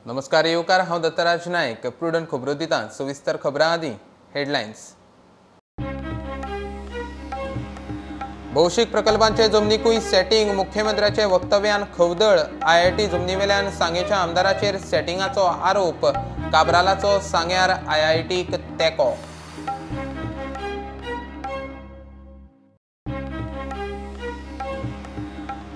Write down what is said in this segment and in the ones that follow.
नमस्कार येवकार, हांव दत्तराज नायक। प्रुडंट खबरो दिता। सविस्तर खबरां आदी हेडलायन्स। भौशीक प्रकल्पांचे जमनीकूय सेटिंग, मुख्यमंत्र्याचे वक्तव्यान खवदळ। आयआयटी जमनीवेल्यान सांगेच्या आमदाराचेर सेटिंगाचो आरोप, काब्रालाचो सांग्यार आयआयटीक तेंको।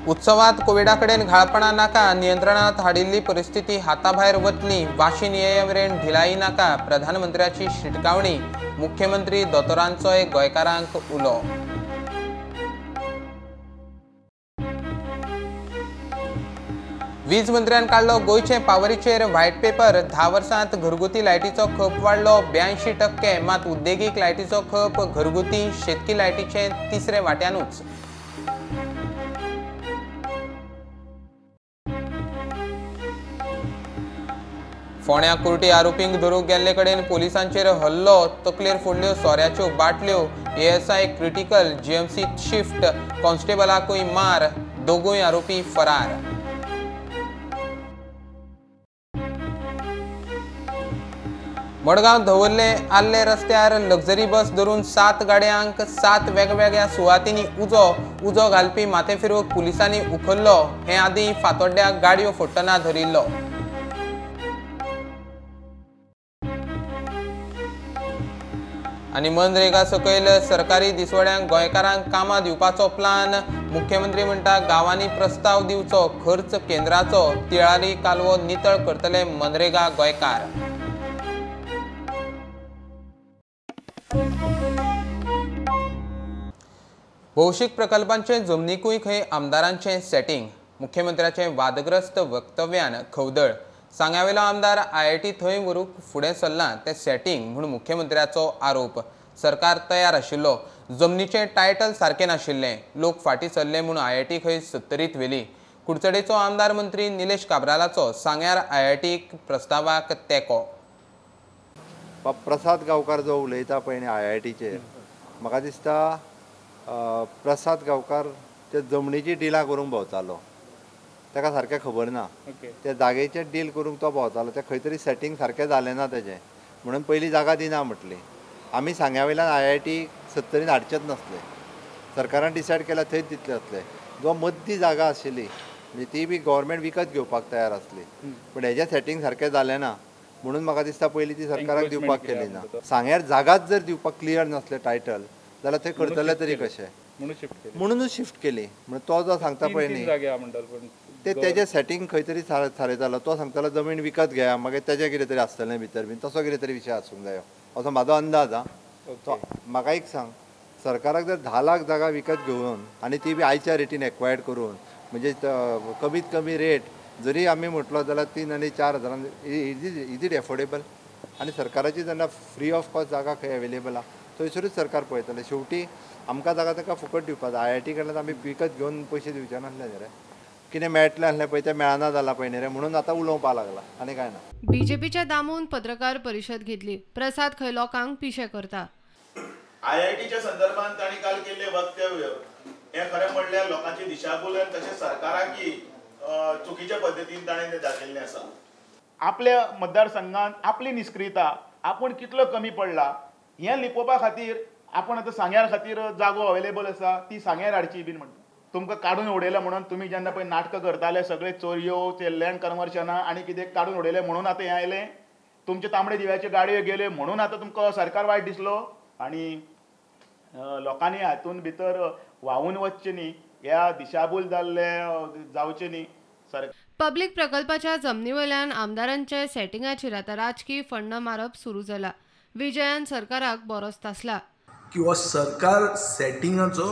उत्सवात कोविडा कडेन घाळपणा नाका, नियंत्रणात हाडिल्ली परिस्थिती हाताभायर वतली, वाशीन ये मेरेन ढिलाई नाका, प्रधानमंत्र्याची शिटकावणी। मुख्यमंत्री दोतोरांचोय गोंयकारांक उलो। वीज मंत्र्यान काडलो गोंयचे पावरीचेर व्हायट पेपर। 10 वर्सांत घरगुती लायटीचो खप वाडलो 82%, मात उद्देगीक लायटीचो खप घरगुती शेतकी लायटीचे तिसरे वाट्यानूच। फोण्या कुर्टी आरोपींक धरूंक गेल्ले कडेन पोलिसांचेर हल्लो, तकलेर फोडल्यो सोऱ्याच्यो बाटल्यो। एएसआय क्रिटिकल, जीएमसी शिफ्ट, कॉन्स्टेबलाकूय मार, दोगूय आरोपी फरार। मडगांव धवल्ले आल्ले रस्त्यार लक्झरी बस धरून 7 गाडयांक 7 वेगवेगळ्या सुवातींनी उजो, उजो घालपी माथें फिरूक पुलिसांनी उखल्लो। हे आदीं फातोड्ड्या गाडयो फोडटना धरिल्लो। आनी मनरेगा सकयल सरकारी दिसवड्यांक गोंयकारांक कामां दिवपाचो प्लान, मुख्यमंत्री म्हणटा गांवांनी प्रस्ताव दिवचो, खर्च केंद्राचो, तिळारी कालवो नितळ करतले मनरेगा गोंयकार। भौशीक प्रकल्पांचे जमनीकूय खंय आमदारांचें सेटिंग, मुख्यमंत्र्याचें वादग्रस्त वक्तव्यान खवदळ। सांग्यावेलो आमदार आयआयटी थंय व्हरूंक फुडें सरलां तें सेटिंग म्हूण मुख्यमंत्र्याचो आरोप। सरकार तयार आशिल्लो, जमनीचें टायटल सारकें नाशिल्लें, लोक फाटीं सरले म्हूण आयआयटी खंय सत्तरीत व्हेली। कुडचडेचो आमदार मंत्री निलेश काब्रालाचो सांग्यार आयआयटीक प्रस्तावाक तेंको। प्रसाद गांवकार जो उलयता पळय न्ही आयआयटीचेर, म्हाका दिसता प्रसाद गांवकार ते जमनीची डिलां करूंक भोंवतालो, ताका सारकें खबर ना। त्या जागेचें डील करूंक तो भोंवतालो, तें खंय तरी सेटींग सारकें जालें ना तेजें, म्हणून पयलीं जागा दिना म्हटली। आमी सांग्या वयल्यान आयआयटी सत्तरीन हाडचेच नासले, सरकारान डिसायड केल्या थंयच दितले आसले। जो मद्दी जागा आशिल्ली म्हणजे ती बी गव्हर्मेंट विकत घेवपाक तयार आसली, पूण हेजें सेटींग सारकें जालें ना म्हणून म्हाका दिसता पयलीं ती सरकाराक दिवपाक केली ना। सांग्यार जागाच जर दिवपाक क्लियर नासलें टायटल जाल्यार थंय करतले तरी कशें, म्हणूनच शिफ्ट केली। म्हणून तो जो सांगता पळय न्ही ते तेजें सेटींग खंय तरी थारयतालो, तो सांगतालो जमीन विकत घेया, मागीर तेजें कितें तरी आसतलें भितर बीन, तसो कितें तरी विशय आसूंक जायो असो म्हाजो अंदाज आहा। तो म्हाका एक सांग, सरकाराक जर 10 लाख जागा विकत घेवन आनी ती बी आयच्या रेटीन एक्वायर्ड करून, म्हणजे कमीत कमी रेट जरी आमी म्हटलो जाल्यार 3 आनी 4 हजारान is it affordable? आनी सरकाराची जेन्ना फ्री ऑफ कॉस्ट जागा खंय अवेलेबल आहा थंयसरूच सरकार पळयतलें। शेवटी आमकां जागा ताका फुकट दिवपाक जाय, आयआयटी कडल्यान आमी विकत घेवन पयशे दिवचे नासले न्ही रे, कितें मेळटलें आसलें पळय तें मेळना जालां पळय न्ही रे, म्हणून आतां उलोवपाक लागला आनी कांय ना। बीजेपीच्या दामून पत्रकार परिशद घेतली, प्रसाद खंय लोकांक पिशे करता। आयआयटीच्या संदर्भात तांणी काल केल्लें वक्तव्य हें खरें म्हणल्यार लोकांची दिशाभूल आनी तशें सरकाराकय चुकीच्या पद्दतीन ताणें तें दाखयल्लें आसा। आपल्या मतदारसंघात आपली निष्क्रियता, आपूण कितलो कमी पडला हें लिपोवपा खातीर आपूण आतां सांग्यार खातीर जागो अवेलेबल आसा ती सांग्यार हाडची बीन म्हणटा। तुमकां काडून उडयलें म्हणून तुमी जेन्ना पळय नाटकां करताले सगळे चोरयो ते लँड कन्वर्शनां आनी कितें काडून उडयलें म्हणून आतां हें आयलें, तुमचे तांबडे दिव्याच्यो गाडयो गेल्यो म्हणून आतां तुमकां सरकार वायट दिसलो। आनी लोकांनी हातून भितर व्हांवून वचचें न्ही, ह्या दिशाभूल जाल्ले जावचें न्ही। पब्लिक प्रकल्पाच्या जमनीवेल्यान आमदारांचे सेटिंगाचेर आतां राजकी फंड मारप सुरू जाला। विजयान सरकाराक बरोच तासला किंवा सरकार सेटिंगाचो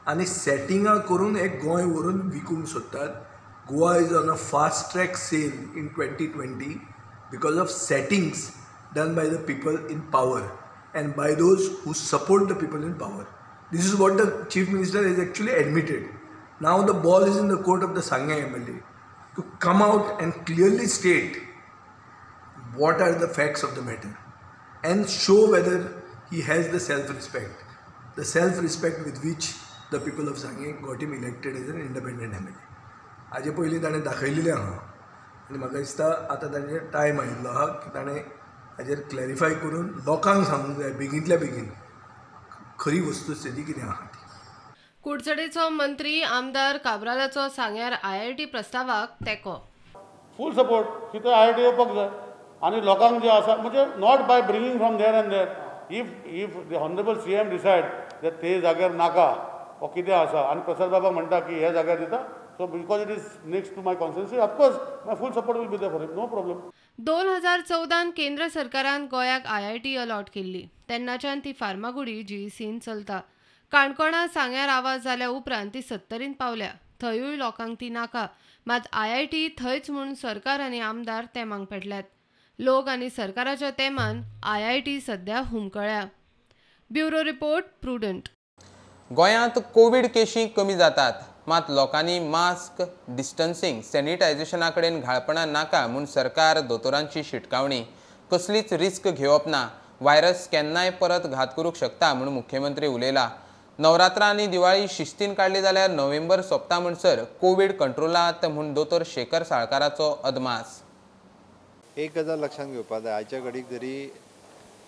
आनी सेटिंगां करून एक गोंय व्हरून विकूंक सोदतात। Goa is on a fast track sale in 2020 because of settings done by the people in power and by those who support the people in power. This is what the chief minister is actually admitted. Now the ball is in the court of the Sanguem MLA to come out and clearly state what are the facts of the matter and show whether he has the self-respect, the self-respect with which the people of Sanguem got him elected as an independent MLA. हाजे पयलीं ताणें दाखयलेलें आहा आनी म्हाका दिसता आतां तांचेर time आयिल्लो आहा की ताणें हाजेर क्लॅरिफाय करून लोकांक सांगूंक जाय बेगींतल्या बेगीन खरी वस्तुस्थिती कितें आहा ती. कुडचडेचो मंत्री आमदार काब्रालाचो सांग्यार आयआयटी प्रस्तावाक तेंको. फूल सपोर्ट की थंय आयआयटी येवपाक जाय आनी लोकांक जे आसा म्हणजे not by bringing from there and there. If the honourable CM decide that ते जाग्यार नाका वो कितें आसा आनी प्रसाद बाबा म्हणटा की ह्या जाग्यार दिता, so because it is next to my constituency of course my full support will be there for him, no problem. 2014 केंद्र सरकारान गोंयाक आयआयटी अलॉट केल्ली तेन्नाच्यान ती फार्मागुडी जीईसीन चलता. काणकोणा सांग्यार आवाज जाल्या उपरांत ती 70 पावल्या. थंयूय लोकांक ती नाका, मात आयआयटी थंयच म्हूण सरकार आनी आमदार तेमांक पेटल्यात. लोक आनी सरकाराच्या तेमान आयआयटी सध्या हुमकळ्या. Bureau report, Prudent. गोंयांत कोवीड केशी कमी जातात, मात लोकांनी मास्क, डिस्टन्सिंग, सॅनिटायझेशना कडेन घाळपणां नाका म्हूण सरकार दोतोरांची शिटकावणी. कसलीच रिस्क घेवप ना, व्हायरस केन्नाय परत घात करूंक शकता म्हूण मुख्यमंत्री उलयला. नवरात्रा आनी दिवाळी शिस्तीन काडली जाल्यार नोव्हेंबर सोंपता म्हणसर कोवीड कंट्रोलांत म्हूण दोतोर शेखर साळकाराचो अदमास. एक गजाल लक्षांत घेवपाक जाय, आयच्या घडीक जरी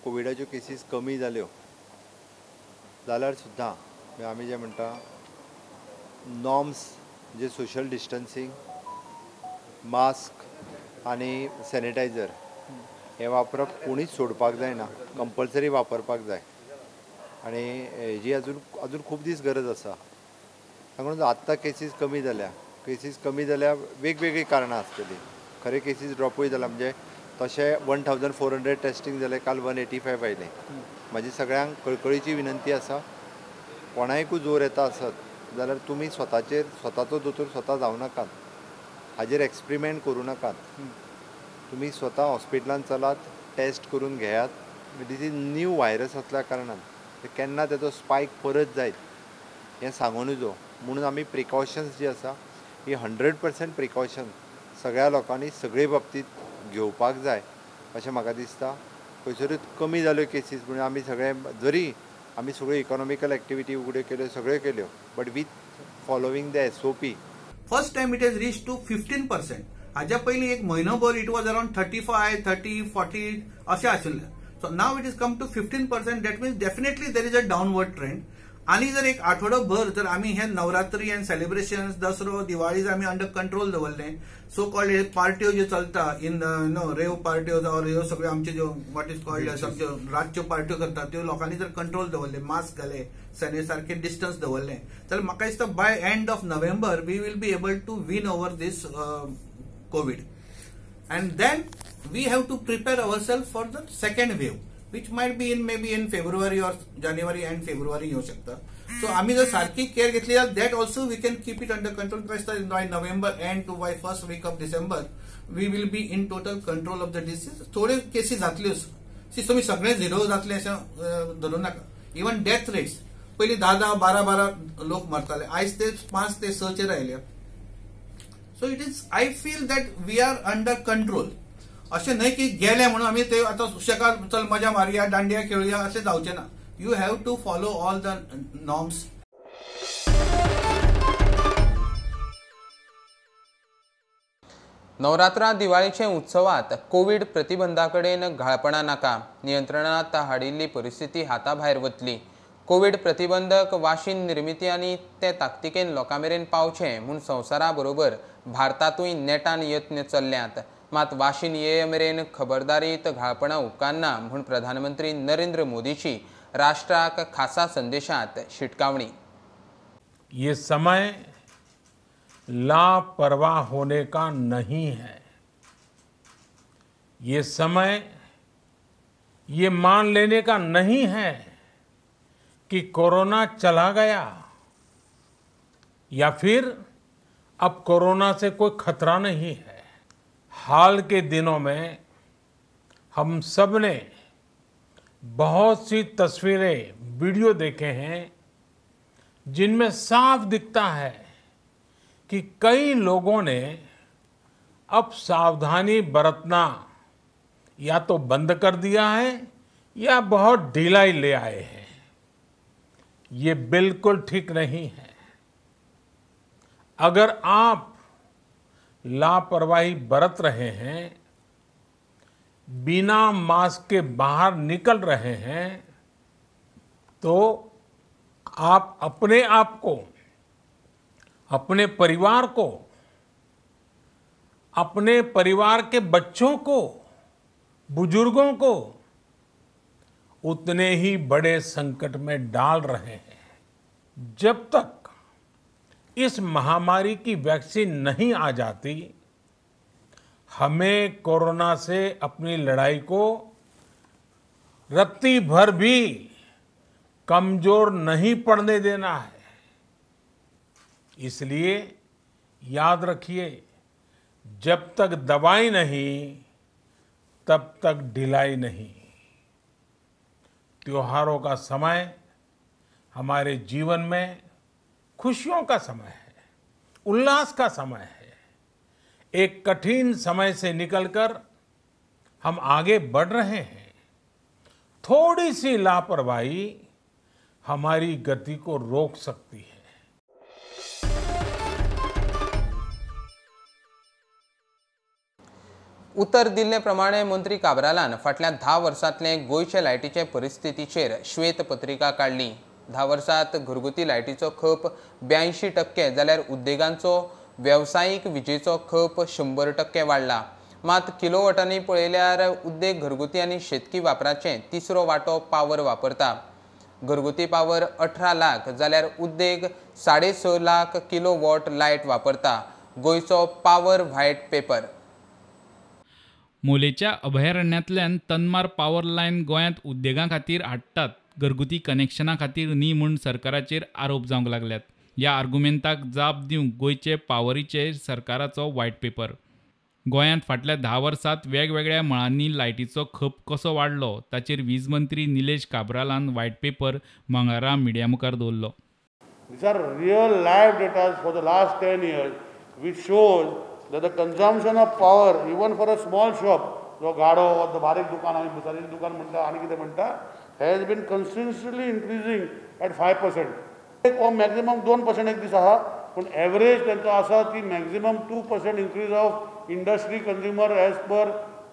कोविडाच्यो केसीस कमी जाल्यो जाल्यार सुद्दां आमी जे म्हणटा नॉर्म्स, जे सोशल डिस्टन्सिंग, मास्क आनी सॅनिटायझर हें वापरप कोणीच सोडपाक जायना, कंपल्सरी वापरपाक जाय आनी हेजी अजून अजून खूब दीस गरज आसा. म्हणून आत्तां केसीस कमी जाल्या, केसीस कमी जाल्या वेगवेगळीं कारणां आसतलीं. खरे केसीस ड्रॉपूय जाला, म्हणजे तशें 1400 टेस्टिंग जालें, काल 185 आयलें. म्हाजी सगळ्यांक कळकळीची विनंती आसा, कोणाकूय जोर येता आसत जाल्यार तुमी स्वताचेर स्वताचो दोतोर स्वता जावं नाकात, हाजेर एक्सपेरिमेंट करूं नाकात. तुमी स्वता हॉस्पिटलान चलात, टेस्ट करून घेयात. This is new virus असल्या कारणान केन्ना तेजो स्पायक परत जायत हें सांगू नजो. म्हणून आमी प्रिकॉशन्स जी आसा ही 100% प्रिकॉशन सगळ्या लोकांनी सगळे बाबतींत घेवपाक जाय अशें म्हाका दिसता. खंयसरूच कमी जाल्यो केसीस म्हणून आमी सगळे जरी आमी सगळ्यो इकॉनॉमिकल एक्टिविटी उगड्यो केल्यो, सगळ्यो केल्यो, but with following the SOP. First time it has reach to 15%. हाज्या पयलीं एक म्हयनोभर it was around 35, 30, 40 अशें आशिल्लें. So now it is come to 15%. That means definitely there is a downward trend. आनी जर एक आठवडोभर जर आमी हे नवरात्री एंड सेलिब्रेशन्स, दसरो, दिवाळी जर आमी अंडर कंट्रोल दवरले, सो कॉल्ड हे पार्ट्यो ज्यो चलता इन नो रेव पार्ट्यो जावं ह्यो सगळ्यो आमच्यो ज्यो what is called आमच्यो रातच्यो पार्ट्यो करतात त्यो लोकांनी जर कंट्रोल दवरले, मास्क घाले, सारकें डिस्टन्स दवरलें जाल्यार म्हाका दिसता by end of November we will be able to win over this COVID. And then we have to prepare ourselves for the second wave, which might be in maybe in February or January and February येऊ शकता. So आम्ही जर सारखी care घेतली जाल्यार that also we can keep it under control. Because by November end to by first week of December we will be in total control of the disease. थोड्यो केसी जातल्योच, C तुमी सगळे झिरो जातले अशें धरूं नाका. इवन डेथ रेट्स पयलीं 10, 10, 12, 12 लोक मरताले, आयज ते 5 ते 6 चेर आयले. So it is, I feel that we are under control. अशें न्हय की गेले म्हणून आमी ते आतां सुशेगाद चल मजा मारुया, दांडिया खेळुया अशें जावचें ना. You have to follow all the norms. Navratra दिवाळीचे उत्सवात कोवीड प्रतिबंधा कडेन घाळपणां नाका, नियंत्रणांत हाडिल्ली परिस्थिती हाता भायर वतली. कोवीड प्रतिबंधक वाशीन निर्मिती आनी ते ताकतिकेन लोकां मेरेन पावचें म्हूण संवसारा बरोबर भारतांतूय नेटान यत्न चल्ल्यात. मात वाशीन ये मेरेन खबरदारीत घाळपणां उपकारना म्हूण प्रधानमंत्री नरेंद्र मोदीची राष्ट्राक खासा संदेशांत शिटकावणी. ये समय लापरवाह होने का नहीं है. ये समय ये मान लेने का नहीं है कि कोरोना चला गया या फिर अब कोरोना से कोई खतरा नहीं है. हाल के दिनों में हम सब ने बहुत सी तस्वीरें, वीडियो देखे हैं जिनमें साफ दिखता है कि कई लोगों ने अब सावधानी बरतना या तो बंद कर दिया है या बहुत ढिलाई ले आए हैं. ये बिल्कुल ठीक नहीं है. अगर आप लापरवाही बरत रहे हैं, बिना मास्क के बाहर निकल रहे हैं, तो आप अपने आप को, अपने परिवार को, अपने परिवार के बच्चों को, बुजुर्गों को उतने ही बड़े संकट में डाल रहे हैं। जब तक इस महामारी की वैक्सीन नहीं आ जाती, हमें कोरोना से अपनी लड़ाई को रत्ती भर भी कमजोर नहीं पड़ने देना है। इसलिए याद रखिए, जब तक दवाई नहीं तब तक ढिलाई नहीं। त्योहारों का समय हमारे जीवन में खुशियों का समय है, उल्लास का समय है। एक कठिन समय से निकलकर हम आगे बढ़ रहे हैं। थोड़ी सी लापरवाही हमारी गति को रोक सकती है। उतर दिल्ले प्रमाणे मंत्री काब्रालान फाटल्या 10 वर्सांतले गोंयचे लायटीचे परिस्थितीचेर श्वेत पत्रिका काडली। 10 वर्सांत घरगुती लायटीचो खप 82% जाल्यार उद्देगांचो वेवसायीक विजेचो खप 100% वाडला। मात किलोवॉटांनी पळयल्यार उद्देग घरगुती आनी शेतकी वापराचें तिसरो वांटो पावर वापरता। घरगुती पावर 18 लाख जाल्यार उद्देग 6.5 लाख किलोवॉट लायट वापरता। गोंयचो पावर व्हायट पेपर। मोलेच्या अभयारण्यांतल्यान तन्मार पावर लायन गोंयांत उद्देगां खातीर हाडटात, घरगुती कनेक्शना खातीर न्ही म्हूण सरकाराचेर आरोप जावंक लागल्यात। ह्या आर्गुमेंताक जाप दिवंक गोंयचे पावरीचेर सरकाराचो व्हायट पेपर। गोंयांत फाटल्या 10 वर्सांत वेगवेगळ्या मळांनी लायटीचो खप कसो वाडलो ताचेर वीज मंत्री निलेश काब्रालान व्हायट पेपर मंगळारा मिडिया मुखार दवरलो। These are real live data for the last 10 years which shows that the consumption of power even for a small shop, जो गाडो वा बारीक दुकान आमी भुसारीचें दुकान म्हणटा आनी कितें म्हणटा, has been consistently increasing at 5%. एक मॅक्झिमम 2% एक दीस आसा, पूण एवरेज तांचो आसा ती maximum 2% increase of industry consumer as per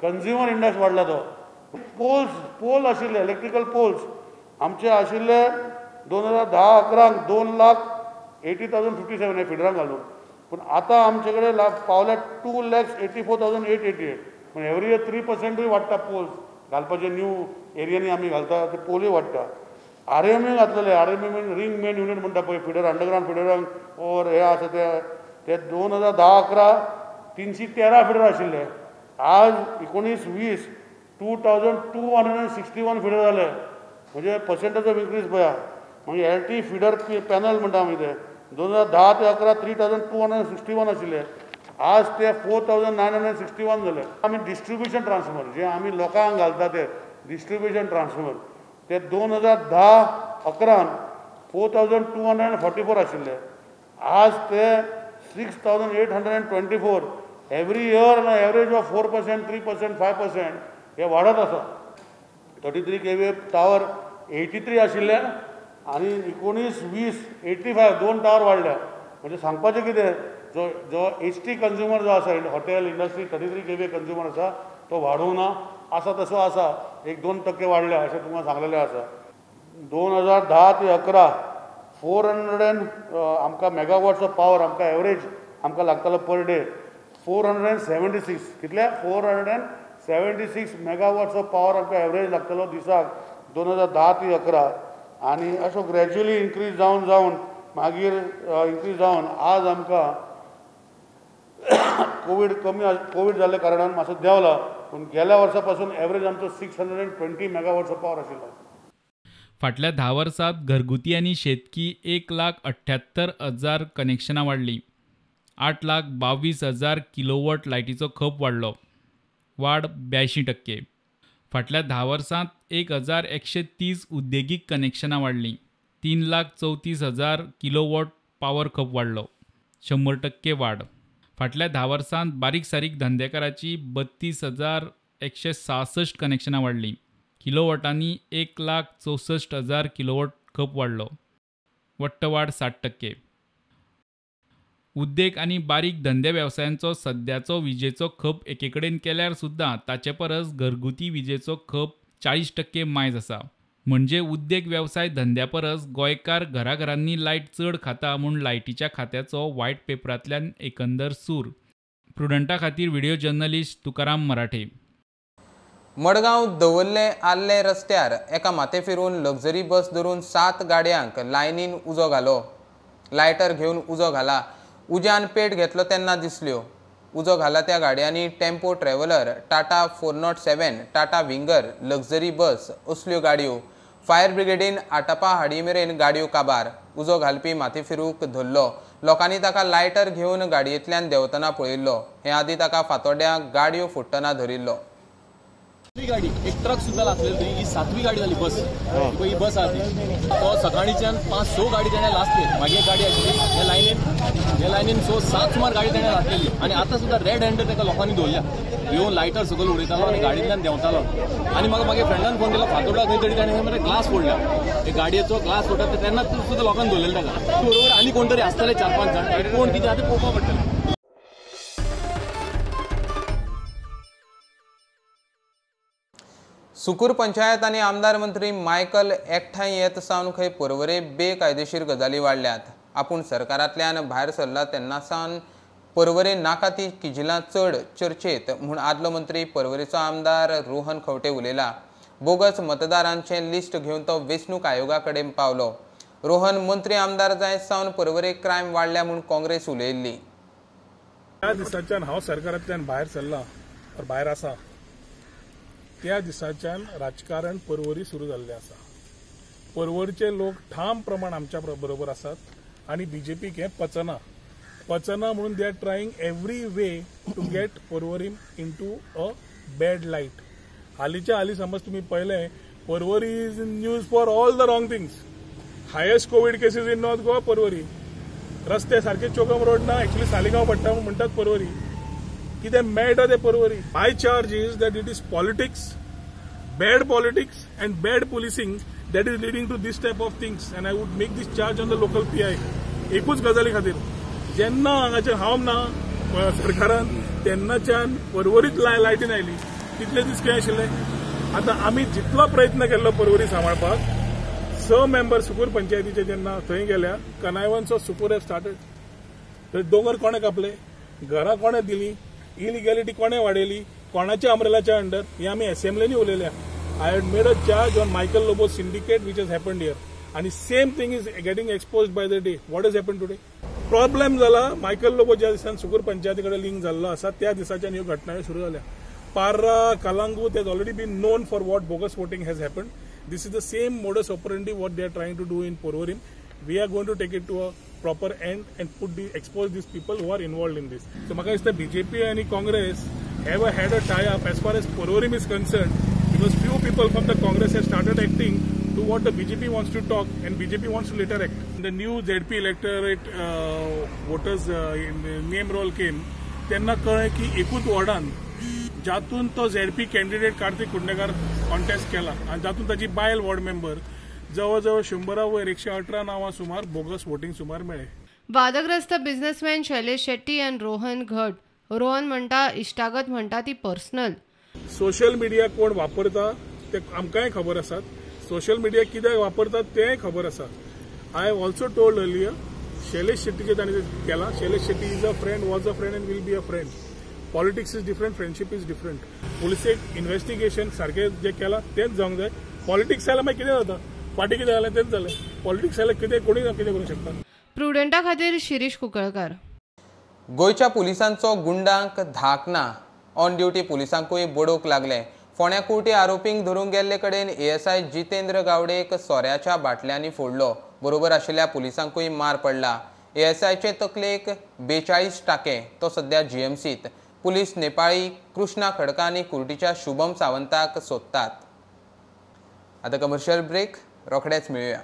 consumer index वाडला तो। पोल्स पोल आशिल्ले इलेक्ट्रिकल पोल्स आमचे आशिल्ले 2010-11 2,80,057 फिडरांक घालून, पूण आतां आमचे कडेन पावल्या 2,84,888। पूण एवरी इयर 3%ूय वाडटा। पोल्स घालपाचे न्यू एरियांनी आमी घालता ते पोलूय वाडटा। आर एम यू घातलेले, R M U mean ring main unit म्हणटा पळय, फिडर अंडरग्रावंड फिडरांक ओर हे आसा ते 2010-11 313 फिडर आशिल्ले, आज 19-20 2,261 फिडर जाले, म्हणजे पर्सेंटेज ऑफ इन्क्रीज पळया। मागीर एल टी फिडर पॅनल म्हणटा आमी ते 2010 ते 11 3,261 आशिल्ले, आज ते 4,961 जाले। आमी डिस्ट्रिब्युशन ट्रान्सफॉर्मर जे आमी लोकांक घालता ते डिस्ट्रिब्युशन ट्रान्सफॉर्मर ते 2010-11 4,244 आशिल्ले, आज ते 6,824। एवरी इयर एवरेज ऑफ 4%, 3%, 5% हे वाडत आसा। 33 kVA tower 83 आशिल्ले आनी 19-20 85 2 टावर वाडल्या। म्हणजे सांगपाचें कितें, जो जो एच टी कंज्युमर जो आसा हॉटेल इंडस्ट्री 33 kVA consumer आसा तो वाडूंक ना, आसा तसो आसा, 1-2% वाडल्या अशें तुमकां सांगलेलें आसा। 2010 ते 11 400 आमकां मेगावॉट्स ऑफ पावर आमकां एवरेज आमकां लागतालो पर डे 476, कितले 476 मेगावॉट्स ऑफ पावर आमकां एवरेज लागतालो दिसाक 2010 ते 11। आनी अशो ग्रॅज्युअली इन्क्रीज जावन जावन मागीर इन्क्रीज जावन आज आमकां कोवीड कमी कोवीड जाल्ल्या कारणान मातसो देंवला, पूण गेल्या वर्सा पासून एवरेज आमचो 620 मेगावॉट्स ऑफ पावर आशिल्लो। फाटल्या 10 वर्सांत घरगुती आनी शेतकी 1,78,000 कनेक्शनां वाडलीं, 8,22,000 किलोवॉट लायटीचो खप वाडलो, वाड 82%। फाटल्या 10 वर्सांत 1,130 उद्देगीक कनेक्शनां वाडलीं, 3,34,000 किलोवॉट पावर खप वाडलो, 100% वाड। फाटल्या 10 वर्सांत बारीक सारीक धंदेकाराची 32,166 कनेक्शनां वाडलीं, किलोवॉटांनी 1,64,000 किलोवॉट खप वाडलो, वट्ट वाड 60%। उद्देग आनी बारीक धंदे वेवसायांचो सद्याचो विजेचो खप एकेकडेन केल्यार सुद्दां ताचे परस घरगुती विजेचो खप 40% मायज आसा. म्हणजे उद्देग वेवसाय धंद्या परस गोंयकार घराघरांनी लायट चड खाता म्हूण लायटीच्या खात्याचो व्हायट पेपरांतल्यान एकंदर सूर. प्रुडंटा खातीर व्हिडिओ जर्नलिस्ट तुकाराम मराठे. मडगांव दवरले आर्ले रस्त्यार एका माथे फिरून लक्झरी बस धरून 7 गाडयांक लायनीन उजो घालो. लायटर घेवन उजो घाला. उज्यान पेट घेतलो तेन्ना दिसल्यो. उजो घाला त्या गाडयांनी tempo traveller, Tata 407, Tata Winger, luxury bus असल्यो गाडयो. फायर ब्रिगेडीन आटापा हाडी मेरेन गाडयो काबार. उजो घालपी माथी फिरूक धरलो. लोकांनी ताका लायटर घेवन गाडयेंतल्यान देंवतना पळयिल्लो. हे आदी ताका फातोड्ड्यां गाडयो फोडटना धरिल्लो. गाडी एक ट्रक सुद्धा लासलेली, ही 7वी गाडी झाली बस. ही बस आहा ती तो सकाळीच्यान 5-6 गाडी तेणे लासली. मागीर एक गाडी आशिल्ली ह्या लायनीन 6-7 सुमार गाडी तेणे लासलेली आनी आतां सुद्दां रेड हँडेड ताका लोकांनी दवरल्या. येवन लायटर सकयल उडयतालो आनी गाडयेंतल्यान देंवतालो. आनी म्हाका मागीर फ्रेंडान फोन केलो, फातोडा खंय तरी ताणें मरे ग्लास फोडल्या. एक गाडयेचो ग्लास फोडटा तेन्ना सुद्दां लोकांनी दवरलेले ताका. बरोबर आनी कोण तरी आसतले 4-5 जाण, कोण कितें आतां पळोवपाक पडटलें. सुकूर पंचायत आनी आमदार मंत्री मायकल एकठांय येत सावन खंय पर्वरे बेकायदेशीर गजाली वाडल्यात. आपूण सरकारांतल्यान भायर सरला तेन्ना सावन पर्वरे नाका ती किजिलां चड चर्चेत म्हूण आदलो मंत्री पर्वरेचो आमदार रोहन खंवटे उलयला. बोगस मतदारांचें लिस्ट घेवन तो वेंचणूक आयोगा कडेन पावलो. रोहन मंत्री आमदार जायत सावन पर्वरे क्रायम वाडल्या म्हूण काँग्रेस उलयिल्ली. त्या दिसाच्यान हांव सरकारांतल्यान भायर सरला, भायर आसा त्या दिसाच्यान राजकारण पर्वरी सुरू जाल्लें आसा. पर्वरीचे लोक ठाम प्रमाण आमच्या बरोबर आसात आनी बीजेपीक हें पचना पचना म्हणून they are trying every way to get Porvorim into a bad light. हालींच्या हालीं समज तुमी पळयलें, Porvorim is in news for all the wrong things. Highest covid cases in North Goa Porvorim. रस्ते सारके चोगम रोड ना, एक्चुअली सालिगांव पडटा म्हणटात पर्वरी. कितें मेळटा तें Porvorim. My charge is that it is politics, bad politics and bad policing that is leading to this type of things, and I would make this charge on the local PI. एकूच गजाली खातीर जेन्ना हांगाचेर हांव ना सरकारान तेन्नाच्यान पर्वरीत लायटीन आयली तितले दीस कितें आशिल्लें. आतां आमी जितलो प्रयत्न केल्लो पर्वरी सांबाळपाक, 6 मेंबर सुकूर पंचायतीचे जेन्ना थंय गेल्या कनायवन्स ऑफ सुकूर have started. थंय दोंगर कोणें कापले, घरां कोणें दिली, इलिगॅलिटी कोणें वाडयली, कोणाच्या अम्ब्रेलाच्या अंडर, हे आमी असेंब्लीनी उलयल्या. I had made a charge on Michael Lobo syndicate which has happened here, आनी same thing is getting exposed by the day. What has happened today? Problem जाला मायकल लोबो ज्या दिसान सुकूर पंचायती कडेन लिंक जाल्लो आसा त्या दिसाच्यान ह्यो घटना सुरू जाल्या. Parra, Calangute has already been known for what bogus voting has happened. This is the same modus operandi what they are trying to do in Porvorim. We are going to take it to a proper end and expose these people who are involved in this. So म्हाका दिसता BJP आनी Congress have had a tie up as far as Porvorim is concerned, because few people from the Congress have started acting to what the BJP wants to talk and BJP wants to later act. The new ZP electorate voters name roll came, तेन्ना कळ्ळें की एकूच वॉर्डान जातून तो ZP candidate Kartik Kudnekar contest केला आनी जातून ताची बायल वॉर्ड मेंबर जवळ जवळ 100 वयर 118 नांवां सुमार बोगस वोटींग सुमार मेळ्ळे. वादग्रस्त बिझनेसमॅन शैलेश शेट्टी आनी रोहन घट. रोहन म्हणटा इश्टागत म्हणटा ती पर्सनल. सोशल मिडिया कोण वापरता ते आमकांय खबर आसात, सोशल मिडिया कित्याक वापरतात तेंय खबर आसा. I have also told earlier, Shailesh शेट्टीचे ताणें केला. Shailesh Shetty is a friend, was a friend and will be a friend. Politics is different, friendship is different. पुलिसेक इन्व्हेस्टिगेशन सारकें जें केलां तेंच जावंक जाय. पॉलिटिक्स जाल्यार मागीर कितें जाता, फाटीं कितें जालें तेंच जालें. पॉलिटिक्स जाल्यार कितें कोणूय कितें करूंक शकता. प्रुडंटा खातीर शिरीष कुंकळकार. गोंयच्या पुलिसांचो गुंडांक धाक ना. ऑन ड्युटी पुलिसांकूय बडोवंक लागले. फोंड्या कुर्टी आरोपींक धरूंक गेल्ले कडेन एएसआय जितेंद्र गावडेक सोऱ्याच्या बाटल्यांनी फोडलो. बरोबर आशिल्ल्या पुलिसांकूय मार पडला. एएसआयचे तकलेक 42 टाके. तो सध्या जीएमसीत. पुलीस नेपाळी कृष्णा खडका आनी कुर्टीच्या शुभम सावंताक सोदतात. आतां कमर्शियल ब्रेक, रोखडेच मेळुया.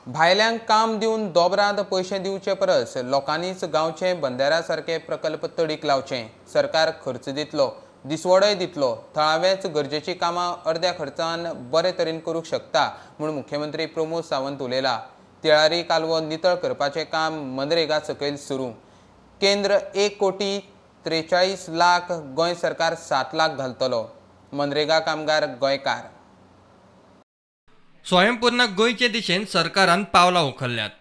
भायल्यांक काम दिवन दोबराद पयशे दिवचे परस लोकांनीच गांवचे बंदाऱ्या सारके प्रकल्प तडीक लावचे. सरकार खर्च दितलो. दिसवडोय दितलो. थळावेच गरजेची कामां अर्द्या खर्चान बरे तरेन करूंक शकता म्हूण मुख्यमंत्री प्रमोद सावंत उलयला. तिळारी कालवो नितळ करपाचें काम मनरेगा सकयल सुरू. केंद्र 1,43,00,000, गोंय सरकार 7 लाख घालतलो. मनरेगा कामगार गोंयकार. स्वयंपूर्ण गोंयचे दिशेन सरकारान पावलां उखल्ल्यांत.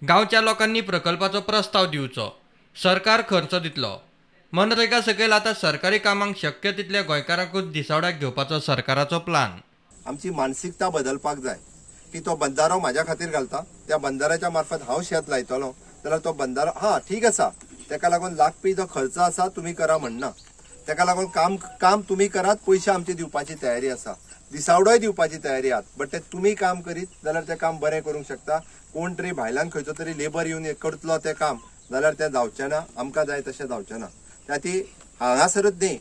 गांवच्या लोकांनी प्रकल्पाचो प्रस्ताव दिवचो, सरकार खर्च दितलो. मनरेगा सकयल आतां सरकारी कामांक शक्य तितल्या गोंयकारांकूच दिसावड्याक घेवपाचो सरकाराचो प्लान. आमची मानसिकता बदलपाक जाय की तो बंदारो म्हाज्या खातीर घालता, त्या बंदाराच्या मार्फत हांव शेत लायतलो जाल्यार तो बंदारो हा ठीक आसा, तेका लागून लागपी जो खर्च आसा तुमी करा म्हणना, तेका लागून काम तुमी करात, पयशे आमचे दिवपाची तयारी आसा, दिसावडोय दिवपाची तयारी आहात, बट ते तुमी काम करीत जाल्यार तें काम बरें करूंक शकता. कोण तरी भायल्यान खंयचो तरी लेबर येवन करतलो तें काम जाल्यार तें जावचें ना, आमकां जाय तशें जावचें ना. त्या ती हांगासरूच न्ही,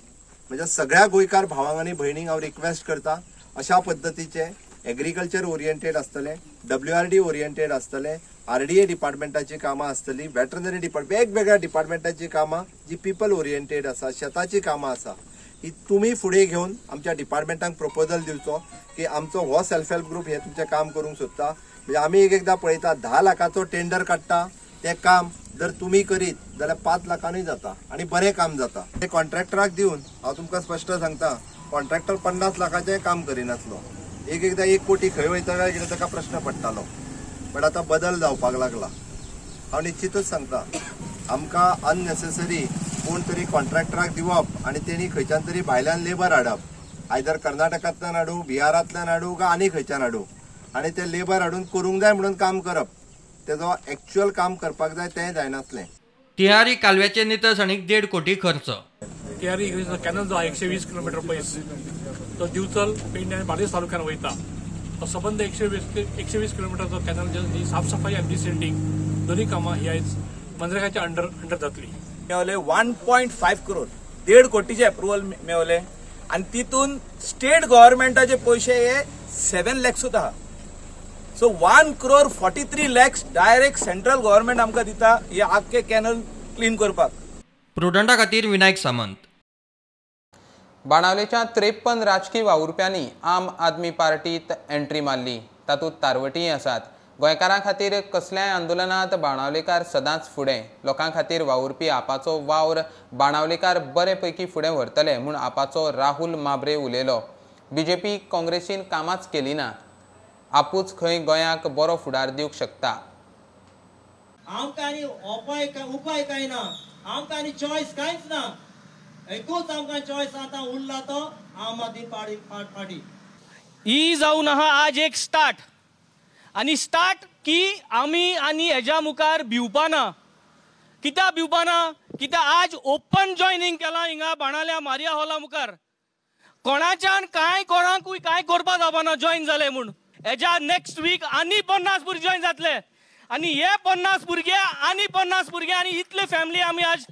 म्हणजे सगळ्या गोंयकार भावांक आनी भयणींक हांव रिक्वेस्ट करता, अशा पद्दतीचे एग्रीकल्चर ओरिएंटेड आसतलें, WRD oriented आसतलें, RDA डिपार्टमेंटाची कामां आसतली, वेटरनरी डिपार्टमेंट, वेगवेगळ्या डिपार्टमेंटाची कामां जी पिपल ओरिएंटेड आसा, शेताची कामां आसा, ही तुमी फुडें घेवन आमच्या डिपार्टमेंटांक प्रपोजल दिवचो की आमचो हो सेल्फ हेल्प ग्रुप हे तुमचें काम करूंक सोदता. म्हणजे आमी एक एकदां पळयता 10 लाखाचो टेंडर काडटा, तें काम जर तुमी करीत जाल्यार 5 लाखांनी जाता आनी बरें काम जाता. ते कॉन्ट्रॅक्टराक दिवन हांव तुमकां स्पश्ट सांगता, कॉन्ट्रॅक्टर 50 लाखाचें काम करिनासलो, एक एकदां 1 कोटी खंय वयता काय कितें ताका प्रश्न पडटालो, बट आतां बदल जावपाक लागला. हांव निश्चितूच सांगता, आमकां अननेसेसरी कोण तरी कॉन्ट्रॅक्टराक दिवप आनी तेणी खंयच्यान तरी भायल्यान लेबर हाडप, आयदर कर्नाटकांतल्यान हाडूं, बिहारांतल्यान हाडूं काय आनी खंयच्यान हाडूं, आनी ते लेबर हाडून करूंक जाय म्हणून काम करप, तेजो एक्चुअल काम करपाक जाय तें जायनासलें. तिळारी कालव्याचे नितळसाणीक 1.5 कोटी खर्च. तिळारी कॅनल जो 120 किलोमिटर पयस तो दिवचल, पेडणे आनी बार्देस तालुक्यान वयता, तो सबंद 120 किलोमिटरचो कॅनल ही साफसफाई आनी डिसिल्टिंग दोन्ही कामां ही आयज मनरेगाच्या अंडर जातली. मेवले 1.5 करोड, 1.5 कोटीचे अप्रुवल मेवले आनी तितून स्टेट गव्हर्मेंटाचे पयशे हे 7 लॅक्सूच आहा. So 1,43,00,000 direct central government आमकां दिता हे आख्खे कॅनल क्लीन करपाक. प्रुडंटा खातीर विनायक सामंत. बाणावलेच्या 53 राजकी वावुरप्यांनी आम आदमी पार्टीत एंट्री मारली. तातूंत तारवटीय आसात. गोंयकारां खातीर कसल्याय आंदोलनात बाणावलेकार सदांच फुडें. लोकां खातीर वावुरपी आपाचो वावर बाणावलेकार बरे पैकी फुडें व्हरतले म्हूण आपाचो राहुल माब्रे उलयलो. बीजेपी काँग्रेसीन कामाच केली ना, आपूच खंय गोंयाक बरो फुडार दिवंक शकता. आमकां आनी उपाय कांय ना, आमकां आनी चॉयस कांयच ना, एकूच आमकां चॉयस आतां उरला तो आम आदमी पार्टी. ही जावन आहा आज एक स्टार्ट, आनी स्टार्ट की आमी आनी हेज्या मुखार भिवपाना. कित्याक भिवपाना? कित्याक आज ओपन जॉयनींग केलां हिंगा बाणाल्या मारिया हॉला मुखार. कोणाच्यान कांय कोणाकूय कांय करपा जावपाना जॉयन जाले म्हूण. हेज्या नेक्स्ट वीक आनी 50 भुरगे जॉयन जातले, आनी हे 50 भुरगे आनी 50 भुरगे आनी इतले फॅमिली आमी आज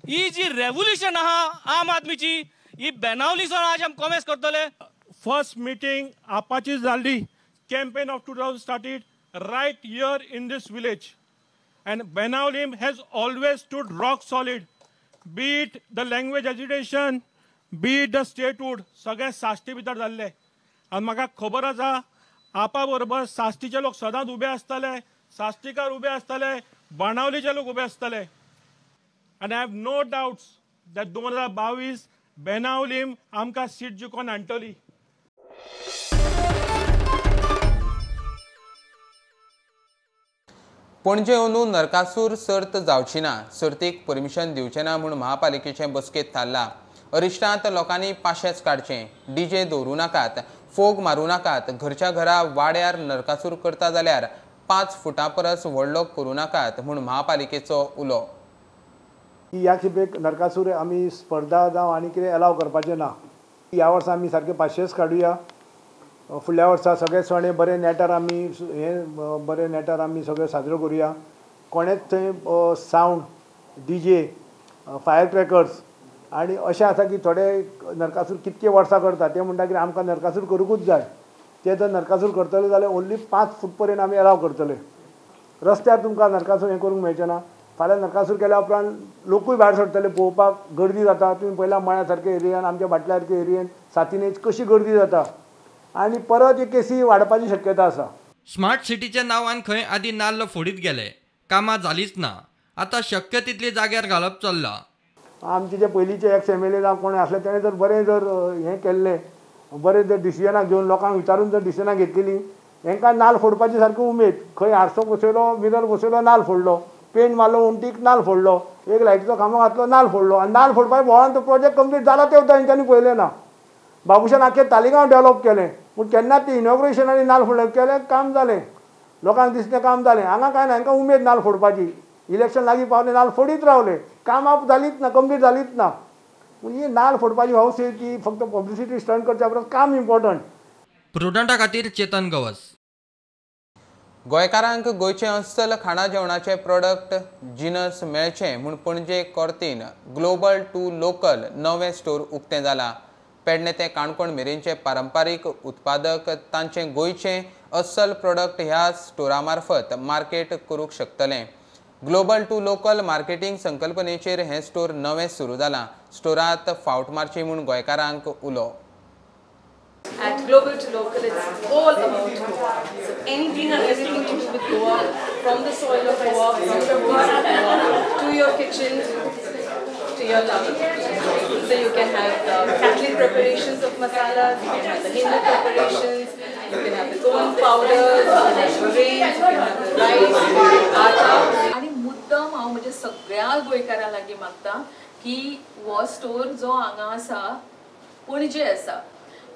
ही जी रेवोल्युशन आहा आम आदमीची ही बेनावलीसून आज आमी कॉमेस करतले. फर्स्ट मिटींग आपाची जाल्ली, campaign of 2000 started right here in this village, and Benaulim has always stood rock solid, be it the language agitation, be it the statehood, सगळे साश्टी भितर जाल्ले. आनी म्हाका खबर आसा आपा बरोबर साश्टीचे लोक सदांच उबे आसतले, साश्टीकार उबे आसतले, बाणावलीचे लोक उबे आसतले. आनी I have no doubts that 2022 Benaulim आमकां सीट जिखोवन हाडटली. पणजे अंदू नरकासूर सर्त जावची ना, सर्तीक परमिशन दिवचें ना म्हूण महापालिकेचे बसकेंत थारला. अरिश्टांत लोकांनी पाशेच काडचे, डीजे दवरूं नाकात, फोग मारूं नाकात, घरच्या घरा वाड्यार नरकासूर करता जाल्यार 5 फुटां परस व्हडलो करूं नाकात म्हूण महापालिकेचो उलो. ह्या खेपेक नरकासूर आमी स्पर्धा जावं आनी कितें एलाव करपाचें ना. ह्या वर्सा आमी सारके पाशेच काडुया, फुडल्या वर्सा सगळे सण बरे नेटार आमी हे बरे नेटार आमी सगळे साजरो करुया. कोणेच थंय सावंड, डीजे, फायर क्रॅकर्स आनी अशें आसा की थोडे नरकासूर कितके वर्सां करता ते म्हणटा की आमकां नरकासूर करूंकूच जाय. ते जर नरकासूर करतले जाल्यार ओन्ली 5 फूट पर्यंत आमी एलाव करतले. रस्त्यार तुमकां नरकासूर हें करूंक मेळचें ना. फाल्यां नरकासूर केल्या उपरांत लोकूय भायर सरतले पळोवपाक, गर्दी जाता. तुमी पयल्या मळ्या सारके एरियान, आमच्या भाटल्या सारके एरियेन सातिनेच कशी गर्दी जाता आनी परत ही केसी वाडपाची शक्यता आसा. स्मार्ट सिटीच्या नांवान खंय आदी नाल्ल फोडीत गेले, कामां जालींच ना. आतां शक्य तितली जाग्यार घालप चल्लां. आमचे जे पयलींचे एक्स एमएलए जावं कोण आसले तेणें जर बरें जर हें केल्लें, बरें जर डिसिजनां घेवन लोकांक विचारून जर डिसिजनां घेतलेलीं, हेंकां नाल्ल फोडपाची सारकी उमेद. खंय हारसो बसयलो, मिरर बसयलो, नाल्ल फोडलो, पेंट मारलो उंटीक, नाल्ल फोडलो, एक लायटीचो खांबो घातलो, नाल्ल फोडलो. आनी नाल्ल फोडपाक भोंवडान तो प्रोजेक्ट कंप्लीट जाला ते सुद्दां हेंच्यांनी पळयलें ना. बाबूशान आख्खें तालिगांव डेवलप केलें, पूण केन्नाच ती इनॉग्रेशन आनी नाल्ल फोडलें केलें, काम जालें, लोकांक दिसलें काम जालें. हांगा कांय ना, हांकां उमेद नाल्ल फोडपाची. इलेक्शन लागीं पावलें, नाल्ल फोडीत रावले, कामां जालींच ना, कंप्लीट जालींच ना. पूण ही नाल्ल फोडपाची हौस ही ती फक्त पब्लिसिटी स्टंट करच्या परस काम इम्पॉर्टंट. प्रुडंटा खातीर चेतन गवस. गोंयकारांक गोंयचे अस्सल खाणा जेवणाचे प्रोडक्ट जिनस मेळचे म्हूण पणजे कोर्तीन ग्लोबल टू लोकल नवें स्टोर उक्तें जालां. पेडणे ते काणकोण मेरेनचे पारंपारीक उत्पादक तांचे गोंयचे अस्सल प्रोडक्ट ह्या स्टोरा मार्फत मार्केट करूंक शकतले. ग्लोबल टू लोकल मार्केटींग संकल्पनेचेर हें स्टोर नवें सुरू जालां. स्टोरांत फावट मारची म्हूण गोंयकारांक उलो. At Global to Local, it's all about Goa. So anything and everything to do with Goa, from the soil of Goa, from the roots of Goa, to your kitchen, to your tummy. So you can have the Catholic preparations of masalas, you can have the Hindu preparations, you can have the Goan powders, you can have the grains, you can have the rice, atta. आणि मुद्दम हांव म्हज्या सगळ्या गोंयकारां लागीं मागता की हो स्टोर जो हांगा आसा पणजे आसा,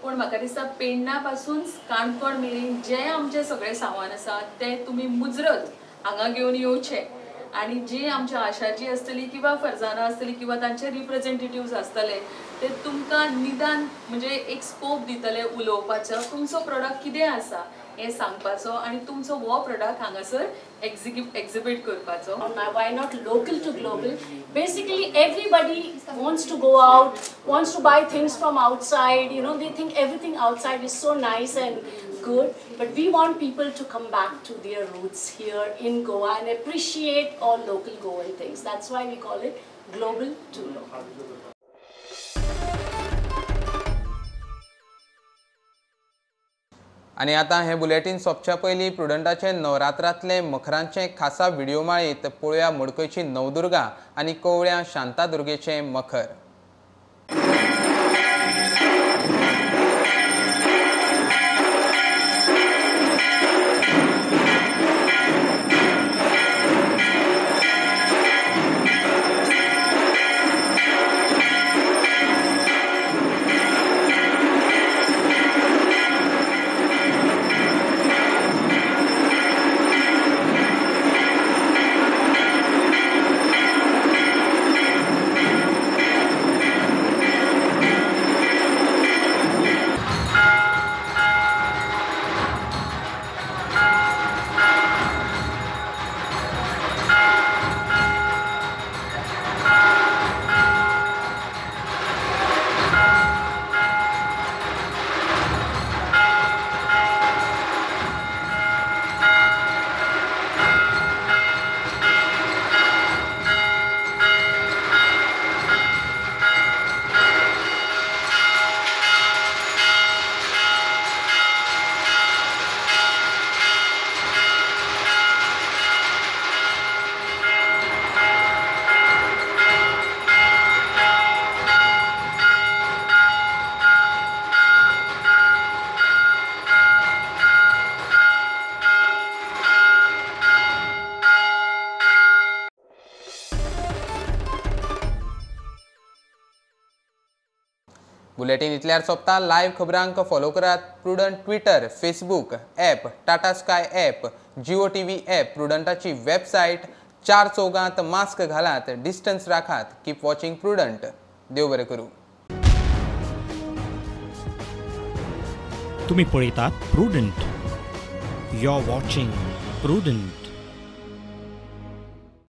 पूण म्हाका दिसता पेडणा पासून काणकोण मेरेन जे आमचे सगळे सामान आसा ते तुमी मुजरत हांगा घेवन येवचे आनी जी आमच्या आशाजी आसतली किंवा फरजाना आसतली किंवा तांचे रिप्रेझेंटेटिव्स आसतले ते तुमकां निदान म्हणजे एक स्कोप दितले उलोवपाचो, तुमचो प्रोडक्ट कितें आसा हें सांगपाचो आनी तुमचो हो प्रोडक्ट हांगासर एक्झिबीट करपाचो. Why not local to global? Basically everybody wants to go out, wants to buy things from outside, you know, they think everything outside is so nice and good, but we want people to come back to their roots here in Goa and appreciate all local Goan things. That's why we call it global to local. आनी आतां हें bulletin सोंपच्या पयलीं प्रुडंटाचे नवरात्रांतले मखरांचे खासा video माळेंत पळोवया मडकयची नवदुर्गा आनी कोवळ्या शांतादुर्गेचें मखर. Bulletin इतल्यार सोंपता. लायव्ह खबरांक फॉलो करात Prudent Twitter, Facebook app, Tata Sky app, Jio TV app, प्रुडंटाची website. चार चौगांत मास्क घालात, डिस्टन्स राखात. Keep watching Prudent. देव बरें करूं. तुम्ही पळयतात Prudent. You are watching Prudent.